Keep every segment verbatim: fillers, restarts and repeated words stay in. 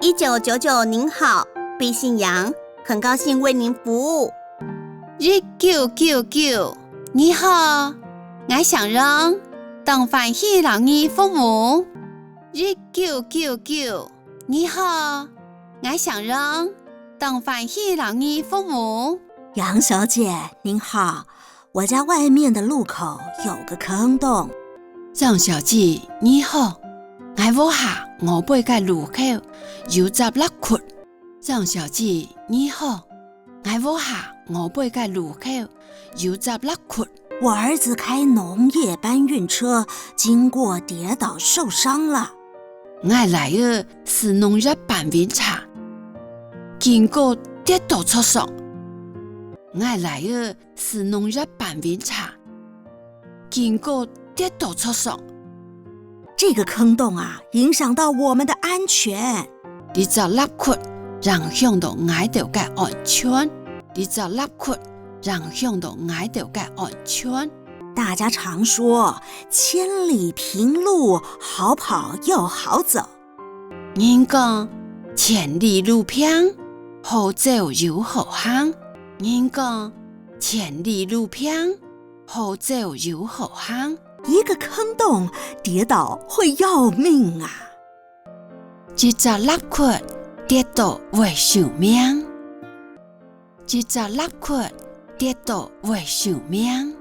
一九九九您好，敝姓楊，很高兴為您服務。一九九九，你好，𠊎姓楊，當歡喜摎你服務。一九九九，你好，𠊎姓楊，當歡喜摎你服務。杨小姐，您好，我家外面的路口有个坑洞。杨小姐，你好，𠊎屋下外背个路口有隻凹窟。杨小姐，你好，𠊎屋下外背个路口有隻凹窟。我儿子开农业搬运车，经过跌倒受伤了。𠊎倈仔駛農業搬运車，經過跌倒著傷。𠊎倈仔駛農業搬運車，經過跌倒著傷。這個坑洞啊，影響到我們的安全。這隻凹窟影響到𠊎兜个安全。這隻凹窟影響到𠊎兜个安全。大家常說，千里平路，好跑又好走。 人講，千里路平，好走又好行。人講，千里路平，好走又好行。一個坑洞跌倒會要命啊！一隻凹窟跌倒會收命。一隻凹窟跌倒會收命。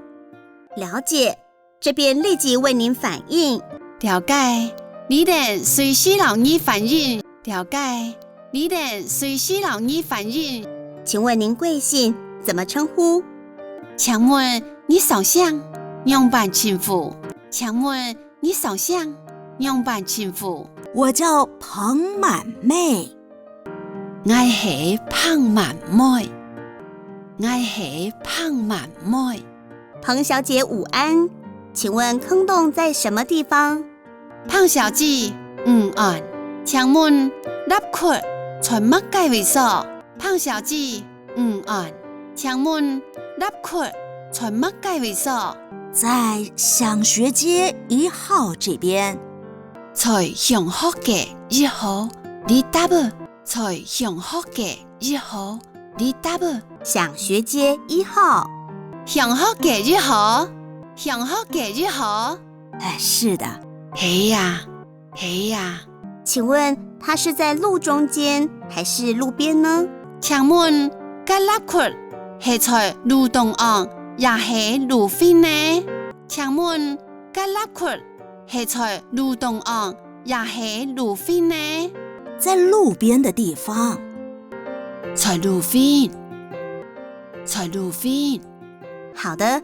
了解， 這邊立即為您反映。了解，這等隨時摎你反映。了解，這等隨時摎你反映。請問您貴姓？怎麼稱呼？請問你啥姓？仰般稱呼？請問你啥姓？仰般稱呼？我叫彭滿妹。 𠊎係彭滿妹。𠊎係彭滿妹。彭小姐午安，請問坑洞在什麼地方？彭小姐，午安，請問凹窟在麼个位所？彭小姐，午安，請問凹窟在麼个位所？在想學街一號這邊。在想學街一號這搭仔。 在想學街一號這搭仔。想學街一號。想學街一號。想學街一號。哎，是的。係啊，係啊。請問它是在路中間還是路邊呢？請問該凹窟係在路中央也係路邊呢？請問該凹窟 係在路中央也係路邊呢？在路邊的地方。在路邊。在路邊。好的，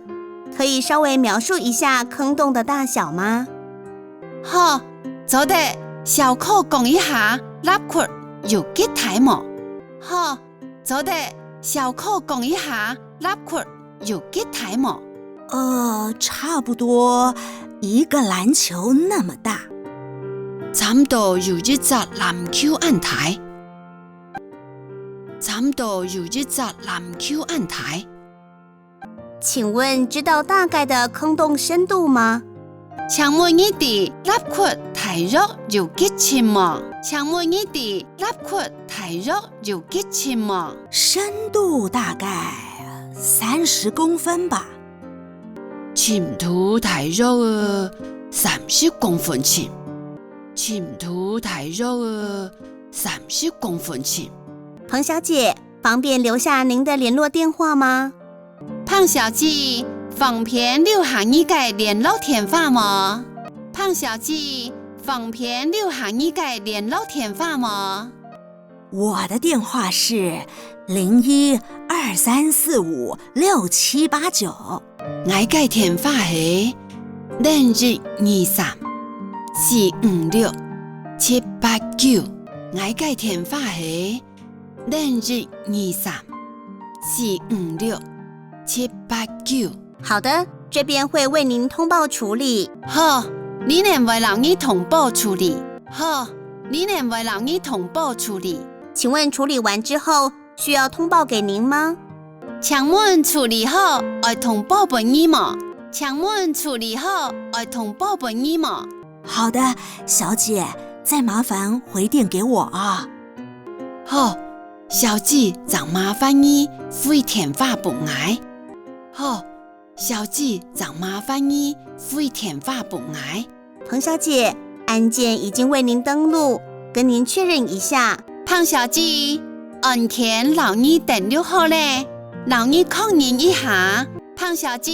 可以稍微描述一下坑洞的大小嗎？好，做得小可講一下凹窟有幾大無？好， 做得小可講一下凹窟有幾大無？呃，差不多一個籃球那麼大。差毋多有一隻籃球恁大。差毋多有一隻籃球恁大。 請問知道大概的坑洞深度嗎？請問你知凹窟大約有幾深無？請問你知凹窟大約有幾深無？深度大概三十公分吧。深度大約仔三十公分深。深度大約仔三十公分深。彭小姐， 方便留下您的聯絡電話嗎？彭小姐，方便留下你个聯絡電話無？彭小姐，方便留下你个聯絡電話無？我的電話是零一二三四五六七八九。 𠊎个電話係零一二三四五六七八九。𠊎个電話係零一二三四五六七八九。好的，這邊會為您通報處理。好，這等會摎你通報處理。好，這等會摎你通報處理。請問處理完之後， 需要通報給您嗎？請問處理好愛通報分你無？請問處理好愛通報分你無？好的，小姐，再麻煩回電給我啊。好，小姐，正麻煩你回電話分𠊎。好，小姐，正麻煩你回電話分𠊎。彭小姐，案件已经为您登录，跟您确认一下。彭小姐，案件摎你登录好咧，摎你確認一下。彭小姐，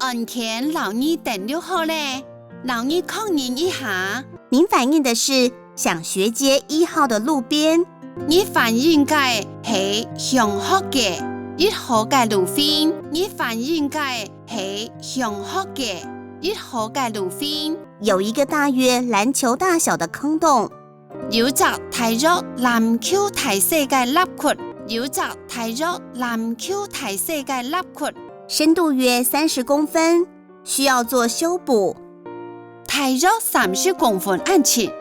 案件摎你登录好咧，摎你確認一下。您反映的是响学街一号的路边。你反映个係向學街一號个路邊。你反映个係向學街一號个路邊。有一个大约篮球大小的坑洞。有隻大約籃球大細个凹窟。有隻大約籃球大細个凹窟。深度约三十公分，需要做修补。大約三十公分恁深，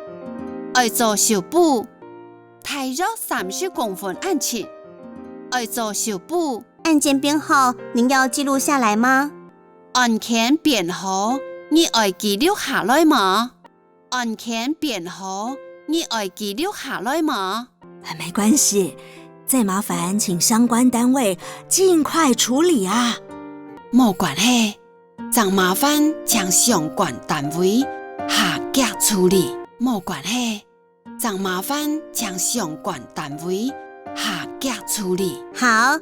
愛做修補。大約三十公分恁深，愛做修補。案件编号您要记录下来吗？案件编號，你愛記錄下來無？案件编號，你愛記錄下來無？啊，没关系，再麻烦请相关单位尽快处理啊。無關係，正麻煩請相關單位下遽處理。無關係，正麻煩請相關單位下遽处理。好，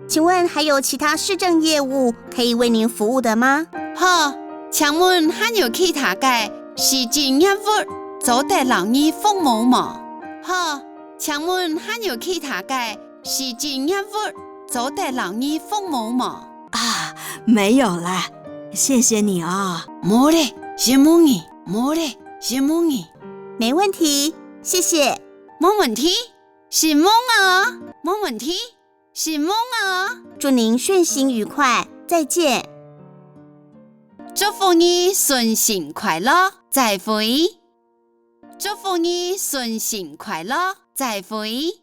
请问还有其他市政业务可以为您服务的吗？好，請問還有其他个市政業務做得摎你服務無？好，請問還有其他个市政業務做得摎你服務無？啊，没有啦，谢谢你哦。無咧，承蒙你，無咧，承蒙你。没问题，谢谢。無問題，承蒙啊，無問題，承蒙啊。祝您顺心愉快，再见。祝福你顺心快樂，再會。祝福你顺心快樂，再會。